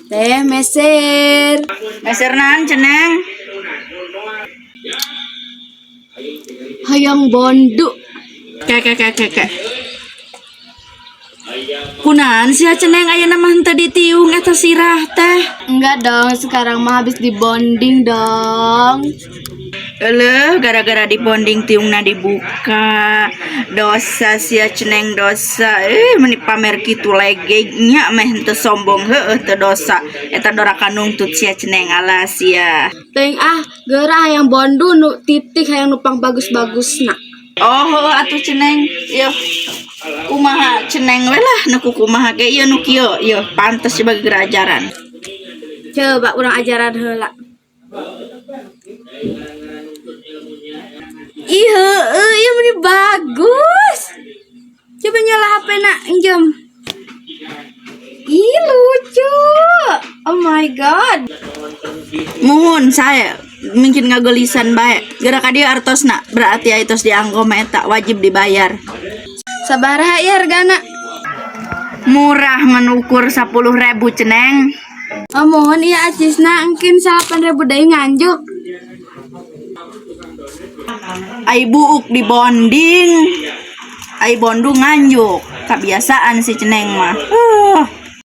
Teh meser. Meser naon, Ceneng? Hayang bondu. Ke ke ke ke ke. Kunaon sia, Ceneng, ayeuna mah henteu ditiung eta sirah teh? Enggak dong, sekarang mah habis di bonding dong. Eleuh, gara-gara di bonding tiungna dibuka. Dosa sia, Ceneng, dosa. Eh, meni pamer kitu legeg nya, meh henteu sombong heueuh teu dosa. Eta doraka nungtut sia, Ceneng, alah sia. Teuing ah, geura hayang bondu nu titik, hayang nu pang bagus-bagusna. Oh, heueuh atuh, Ceneng. Yeuh. Kumaha Ceneng we lah, nu kumaha ge ieu nu kieu, ieu pantes sebagai ajaran. Coba urang ajaran heula. Ih, heueuh, ieu meni bagus. Coba nyala HP na, jom. Ih, lucu. Oh my God. Muhun, saya mungkin ngagelisan bae. Geura ka dieu artosna, berarti aya tos dianggo mah eta wajib dibayar. Sabaraha ieu hargana? Murah, ngan ukur 10.000, Ceneng. Oh, muhun ieu acisna engkin 8.000 deui nganjuk. Ai buuk di bonding. Ai bondu nganjuk. Kebiasaan si Ceneng mah.